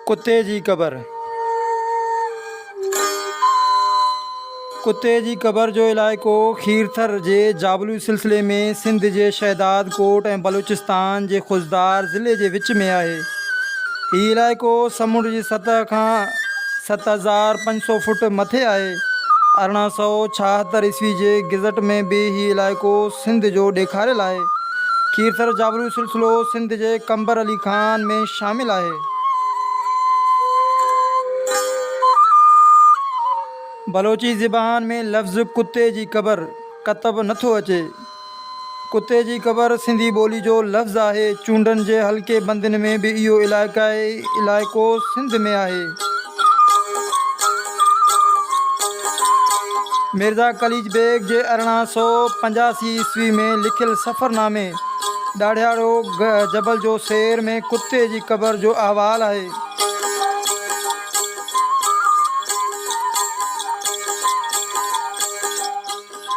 ڪتي جي قبر، ڪتي جي قبر جو علائقو کيرٿر جي جابلو سلسلي ۾ سنڌ جي شهدادڪوٽ ۽ بلوچستان جي خضدار ضلعي جي وچ ۾ آهي. هي علائقو سمنڊ جي سطح کان 7500 فوٽ مٿي آهي. 1876 عيسوي جي گزٽ ۾ به هي علائقو سنڌ جو ڏيکاريل آهي. کيرٿر جابلو سلسلو سنڌ جي قمبر علي خان ۾ شامل آهي. بلوچي زبان ۾ لفظ ڪتي جي قبر ڪتب نه ٿو اچي. ڪتي جي قبر سنڌي ٻولي جو لفظ آهي. چونڊن جي حلقي بندين ۾ به اهو علائقو سنڌ ۾ آهي. مرزا قليچ بيگ جي 1885 عيسوي ۾ لکيل سفرنامي ڏاڙهياڙو جبل جو سير ۾ ڪتي جي قبر جو احوال آهي.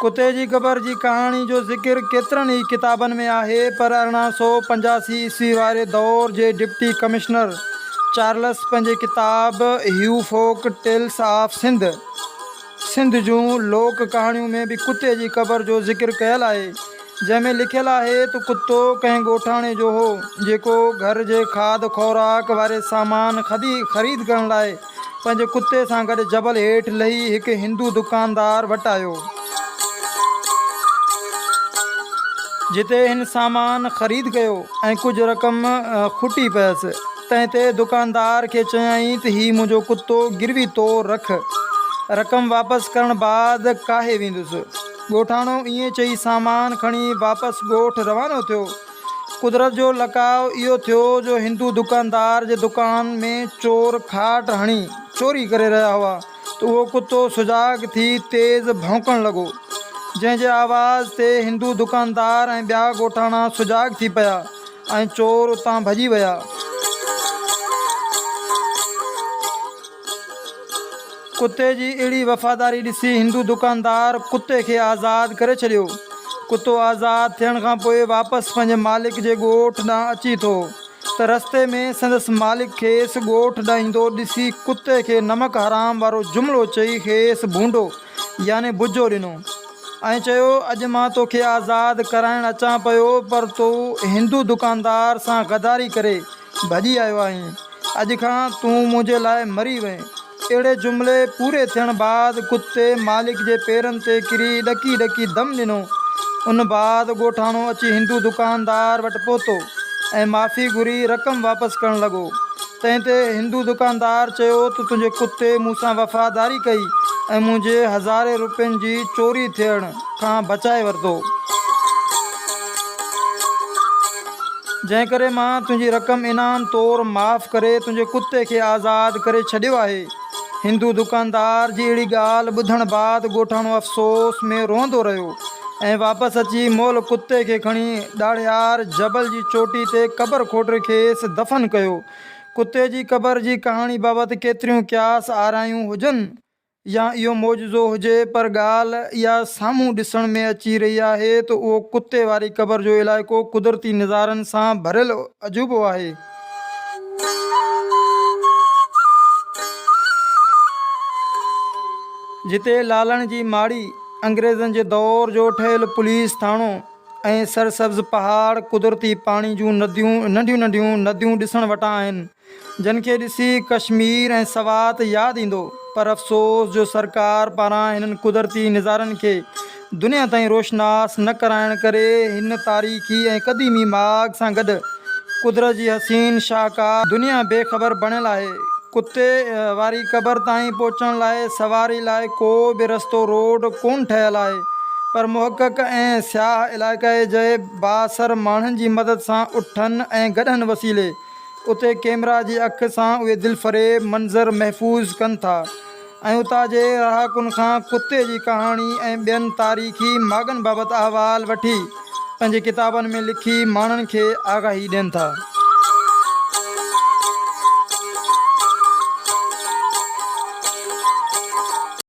ڪتي جي قبر جي ڪهاڻي جو ذڪر ڪيترن ئي ڪتابن ۾ آهي پر 1885 عيسوي واري دور جي ڊپٽي ڪمشنر چارلس پنهنجي ڪتاب هيو folk tales of Sindh, Sindh جون لوڪ ڪهاڻيون، ۾ به ڪتي جي قبر جو ذڪر ڪيل آهي جنهن ۾ لکيل آهي ته ڪتو ڪنهن ڳوٺاڻي جو هو جيڪو گهر جي کاڌ خوراڪ واري سامان خريد ڪرڻ لاء پنهنجي ڪتي سان گڏ جبل هيٺ لهي هڪ هندو دڪاندار وٽ آيو. جتي هن سامان خريد ڪيو ۽ ڪجهه رقم کٽي پيس. تنهن تي دڪاندار کي چيائين ته هي منهنجو ڪتو گروي طور رک. رقم واپس ڪرڻ بعد ڪاهي ويندس. ڳوٺاڻو ائين چئي سامان کڻي واپس ڳوٺ روانو ٿيو. قدرت جو لقاء اهو ٿيو جو هندو دڪاندار جي دڪان ۾ چور کاٽ هڻي چوري ڪري رهيا هئا ته اهو ڪتو سجاڳ ٿي تيز ڀونڪڻ لڳو، جنهن جي آواز تي هندو دڪاندار ۽ ٻيا ڳوٺاڻا سجاڳ ٿي پيا ۽ چور اتان ڀڄي ويا. ڪتي جي اهڙي وفاداري ڏسي هندو دڪاندار ڪتي کي آزاد ڪري ڇڏيو. ڪتو آزاد ٿيڻ کان پوء واپس پنهنجي مالڪ جي ڳوٺ ڏانهن اچي ٿو ته رستي ۾ سندس مالڪ کيس ڳوٺ ڏانهن ايندو ڏسي ڪتي کي نمڪ حرام وارو جملو چئي کيس ڀونڊو يعني بجو ڏنو ۽ چيو اڄ مان توکي آزاد ڪرائڻ اچان پيو پر تو هندو دڪاندار سان غداري ڪري ڀڄي آيو آهين. اڄ کان تون منهنجي لاء مري وئين. اهڙي جملي پوري ٿيڻ بعد ڪتي مالڪ جي پيرن تي ڪري ڏڪي ڏڪي دم ڏنو. ان بعد ڳوٺاڻو اچي هندو دڪاندار وٽ پهتو ۽ معافي گهري رقم واپس ڪرڻ لڳو. تنهن تي هندو دڪاندار چيو ته تنهنجي ڪتي مون سان وفاداري ڪئي ۽ منهنجي هزارين روپين جي چوري ٿيڻ کان بچائي ورتو. جنهن ڪري مان تنهنجي رقم انعام طور معاف ڪري تنهنجي ڪتي کي آزاد ڪري ڇڏيو آهي. هندو دڪاندار جي اهڙي ڳالهه ٻڌڻ بعد ڳوٺاڻو افسوس ۾ روئندو رهيو ۽ واپس اچي مئل ڪتي کي کڻي ڏاڙهيار جبل جي چوٽي تي قبر کوٽي کيس دفن ڪيو. ڪتي جي قبر جي ڪهاڻي بابت ڪيتريون قياس آرايون هجن، يا اهو معجزو هجي پر ڳالهه اها سامهون ڏسڻ ۾ اچي رهي آهي ته اهو ڪتي واري قبر جو علائقو قدرتي نظارن سان ڀريل عجوبو آهي. جتي لالڻ جي ماڙي، انگريزن جي دور جو ٺهيل پوليس ٿاڻو ۽ سرسبز پهاڙ، قدرتي پاڻي جون نديون ننڍيون ننڍيون نديون ڏسڻ وٽان آهن. جن کي ڏسي ڪشمير ۽ سوات ياد ايندو پر افسوس جو سرڪار پاران هنن قدرتي نظارن کي دنيا تائين روشناس نه ڪرائڻ ڪري هن تاريخي ۽ قديمي ماڳ سان گڏ قدرت جي حسين شاهڪار دنيا بي خبر بڻيل آهي. ڪتي واري قبر تائين پهچڻ لاء سواري لاء ڪو به رستو روڊ ڪونه ٺهيل آهي پر محقق ۽ سياح علائقي جي بااثر ماڻهن جي مدد سان اٺن ۽ گڏهن وسيلي اتي ڪيمرا جي اک سان اهي دلفريب منظر محفوظ ڪن ٿا ۽ اتان جي رهاڪن کان ڪتي جي ڪهاڻي ۽ ٻين تاريخي ماڳن بابت احوال وٺي پنهنجي ڪتابن ۾ لکي ماڻهن کي آگاهي ڏين ٿا.